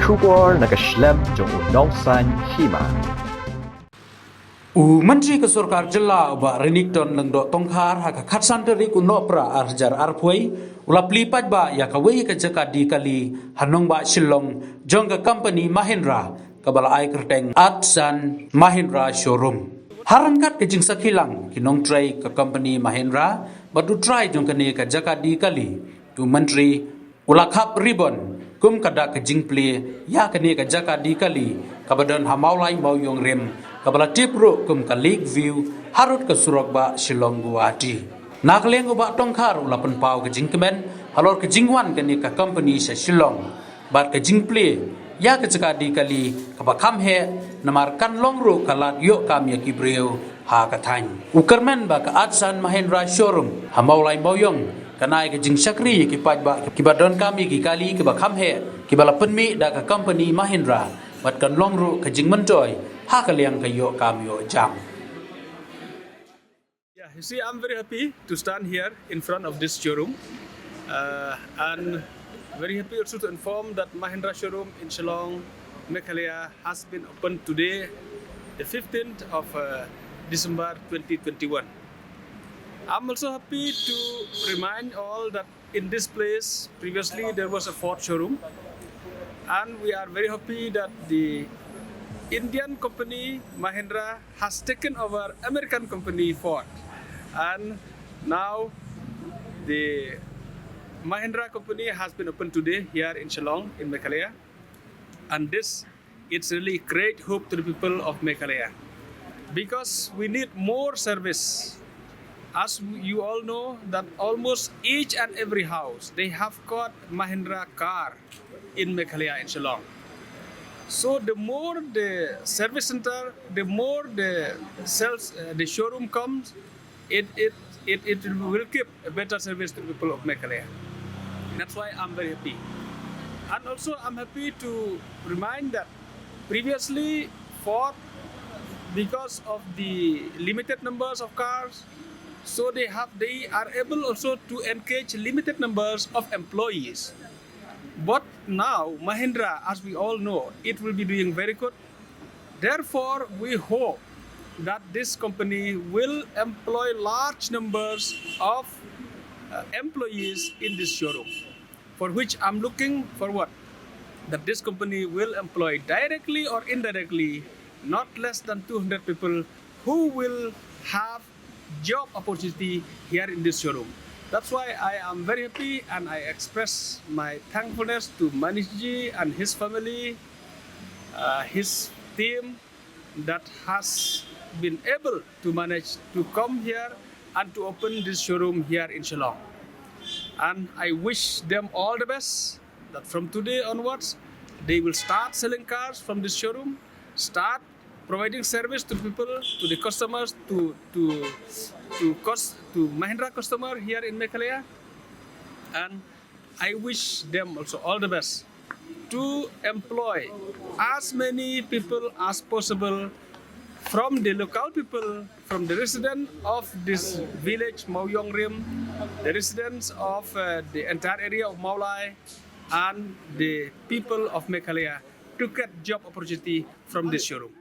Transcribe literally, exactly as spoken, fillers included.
Khubor na ka shlem jong u nongsan hima. U Myntri ka Sorkar Jylla u Bah Renikton Lyngdoh Tongkhar ha ka khatsan tarik u Nohprah ar hajar arphew u la plie paidbah ïa kawei ka jaka die kali ha nongbah Shillong jong ka company Mahindra kaba la ai kyrteng Ardsan Mahindra Showroom. Ha ryngkat ka jingsakhi lang ki nongtrei ka company Mahindra bad u trai jong kane ka jaka die kali, u Myntri u la khap ribbon kum ka dak ka jingplie ïa kane ka jaka die kali kaba don ha Mawlai Mawiong Rim, kaba la tip ruh kum ka Lake View, harud ka surok bah Shillong Guwahati. Na ka liang u Bah Tongkhar u la pynpaw ka jingkmen halor ka jingwan kane ka company sha Shillong bad ka jingplie ïa ka jaka die kali kaba kham heh, namar kan long ruh ka lad ïoh kam ïa ki briew ha ka thaiñ. U kyrmen ba ka Ardsan Mahindra Showroom ha Mawlai Mawiong kan ai ka jingshakri ïa ki paidbah kiba donkam ïa ki kali kiba kham heh kiba la pynmih da ka company Mahindra bad kan long ruh ka jingmyntoi ha ka liang ka ïoh kam ïoh jam. Yeah, you see, I'm very happy to stand here in front of this showroom, uh, and very happy also to inform that Mahindra showroom in Shillong, Meghalaya, has been opened today, the fifteenth of, uh, December twenty twenty-one. I'm also happy to remind all that in this place, previously there was a Ford showroom, and we are very happy that the Indian company Mahindra has taken over American company Ford, and now the Mahindra company has been opened today here in Shillong, in Meghalaya, and this, it's really great hope to the people of Meghalaya, because we need more service. As you all know that almost each and every house, they have got Mahindra car in Meghalaya, in Shillong. So the more the service center, the more the sales, uh, the showroom comes, it, it, it, it will give a better service to the people of Meghalaya. That's why I'm very happy. And also, I'm happy to remind that previously, Ford, because of the limited numbers of cars, so they have, they are able also to engage limited numbers of employees. But now, Mahindra, as we all know, it will be doing very good. Therefore, we hope that this company will employ large numbers of, uh, employees in this showroom, for which I'm looking forward that this company will employ directly or indirectly not less than two hundred people who will have job opportunity here in this showroom. That's why I am very happy and I express my thankfulness to Manish ji and his family, uh, his team that has been able to manage to come here and to open this showroom here in Shillong. And I wish them all the best, that from today onwards, they will start selling cars from this showroom, start providing service to people, to the customers, to, to, to cus-, to Mahindra customer here in Meghalaya. And I wish them also all the best to employ as many people as possible from the local people, from the resident of this village, Mawiong Rim, the residents of, uh, the entire area of Mawlai, and the people of Meghalaya to get job opportunity from this showroom.